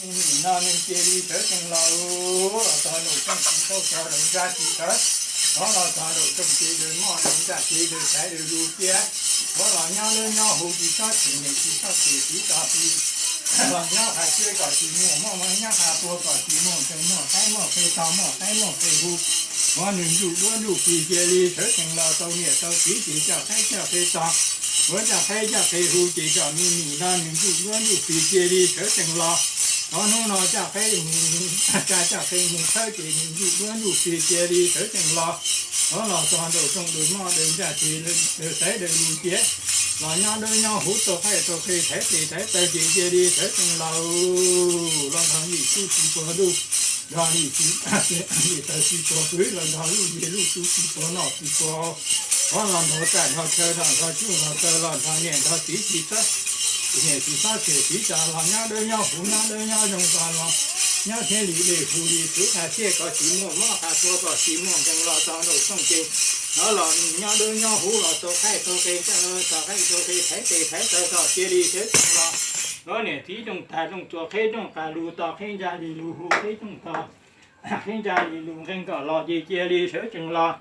Nim no nws cia li sawv tsees los, los txog nraum rooj tsis tau txog nraum ntsaj tsis tawv, los txog nraum rooj ces daws moj daws ntsaj ces daws xaiv daws lus tias, ua los nyob dawb nyob huv tsis txhob tshem niam tsis txhob tshem txiv txoj plig, los nyob qhov siab kom tsis muaj mob, nyob qhov puag kom tsis muaj nkeeg, muaj qaib muaj qe tog, muaj qaib muaj qe hu. Ua nws ntsuj duab ntsuj plig cia li sawv tsees los tau niam tau txiv ces coj qaib coj qe tog, ua coj qaib coj qe hu ces kom me nim no nws ntsuj duab ntsuj plig cia li sawv tsees los. Ua hnub no coj qaib mus, coj qe mus thawb ces nws ntsuj duab ntsuj plig cia li sawv tsees los. Ua los txog nraum rooj daws moj daws ntsaj ces daws xaiv daws lus tias, los nyob dawb nyob huv tau qaib tau qe thaiv tes thaiv taw ces cia li sawv tsees los. Los nrog yim tub tsis puag ntuj, nrog yim tsis, yim taw tsis puag pwv, los nrog luj yig luj tub tsis puag noj tsis puag haus, los nrog txaj nrog chaw, los nrog tsuj nrog taw, los nrog niam nrog txiv tsis txhob, niam tsis txhob tshem txiv txoj, los nyob dawb nyob huv nyob dawb nyob zoo txog los, nyob thiab li dej hu li txhuv qhov siab kom tsis muaj mob qhov puag kom tsis muaj nkeeg los txog nraum rooj ces, los nyob dawb nyob huv los tau qaib tau qe, tau qaib tau qe thaiv tes thaiv taw kom cia li sawv tsees los. Los niam txiv rooj tag rooj txuas qheb rooj qas lus tos qheb ntsa li lus hu qheb rooj tog, qheb ntsa li lus nqeeg kom los ces cia li sawv tsees los.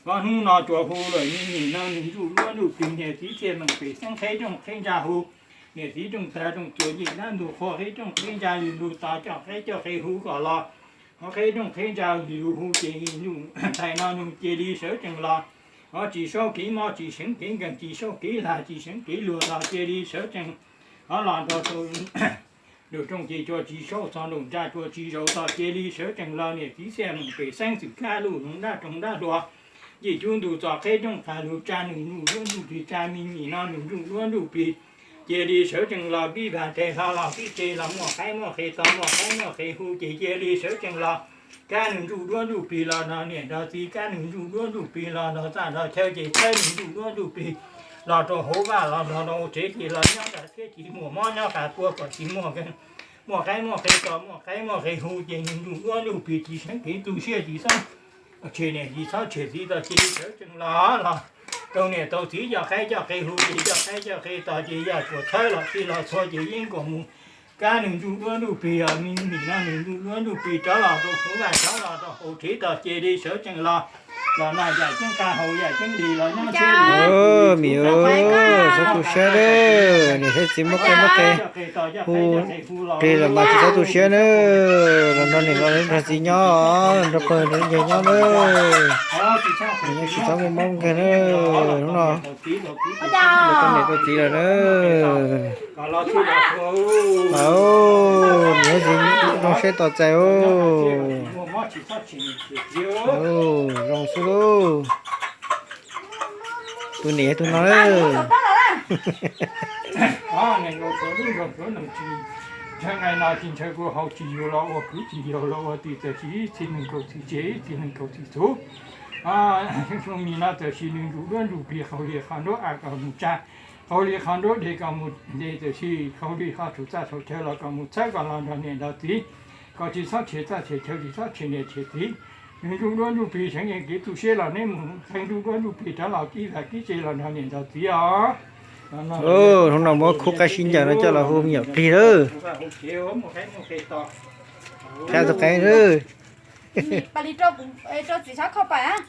Ua hnub no tsuas hu lawm me nim no nws ntsuj duab ntsuj plig niam txiv txhiaj meem pem xeeb qheb rooj qheb ntsa hu. Niam txiv rooj tag rooj txuas yim dab ntug qhua qheb rooj qheb ntsa li lus tos coj qaib coj qe hu kom los. Ho qheb rooj qheb ntsa li lus hu ces nws ntxhais no nws cia li sawv tsees los. Ho tsis saub kev mob tsis seev kev nkeeg tsis saub kev lag tsis seev kev luag los cia li sawv tsees. Ho los nrog rau nraum rooj ces tsuas tsis saub txog nraum ntsa tsuas tsis zaus tos cia li sawv tsees los niam txiv txhiaj meem pem xeeb xwm kab luj hloov dab roog dab hluas. Yim cub ntug txos qheb rooj qas lus tsa nws ntsuj duab ntsuj plig tsa me nim no nws ntsuj duab ntsuj plig. Cia li sawv tsees los pib vas tes hlo los pib qe los muaj qaib muaj qe tog muaj qaib muaj qe hu ces cia li sawv tsees los. Kab nws ntsuj duab ntsuj plig los nrog niam nrog txiv kab nws ntsuj duab ntsuj plig los nrog txaj nrog chaw ces thawb nws ntsuj duab ntsuj plig los rau hauv vaj los nrog rau tsev ces los nyob ntawd thiab tsis muaj mob nyob qas puag kom tsis muaj nkeeg, muaj qaib muaj qe tog muaj qaib muaj qe hu ces nws ntsuj duab ntsuj plig tsis seev kev tu siab tsis txhob tshem niam tsis txhob tshem txiv tog cia li sawv tsees los los rau niam tau txiv coj qaib coj qe hu ces coj qaib coj qe tog ces yam tsuas thawb los txij los txhua ces yeej kom mus. Kab nws ntsuj duab ntsuj plig os, me nim no nws ntsuj duab ntsuj plig rov los rau hauv vaj rov los rau hauv tsev tog cia li sawv tsees los. Los no yam ceeb qab hau yam ceeb li los nyob tsev. Miv, txhob tu siab nawb, niam thiab txiv muab qaib muab qe hu plig los mas tsis txhob tu siab nawb. Los nrog niam los nrog txiv nyob, nrog pawg nrog yawg nyob nawb. Tsis txhob muaj mob nkeeg nawb. Hnub no tau niam tau txiv lawm nawb. Niam txiv zoo siab tos txais. Zoo xwb lauj. Tus niam tus no. Ntshe nqaij no tsis ntshaw kuv haus tsis yus los ua kwv tsis yus los ua tij txawm tsis ib txhis neeg kaum txhis tsev ib txhis neeg kaum txhis txhuv. Nim no txawm sis nws ntsuj duab ntsuj plig qhau li qhov nruab av kom mus tsa, qhau li qhov nruab deg kom mus deg, txawm sis qhau li qhov tsaus txaj tsaus chaw los kom mus txhawb kom los nrog niam nrog txiv, kom tsis txhob tshem txaj tshem chaw tsis txhob tshem niam tshem txiv. Nws ntsuj duab ntsuj plig seev yeej kev tu siab los neb mus qee ntsuj duab ntsuj plig rov los kib vaj kib tsev los nrog niam nrog txiv os. Hnub no muab khub qaib sib ncaws no coj los hu me nyuam plig lawm. Qab tus qeeb lawm. Pab li rau txiv sab kho pam.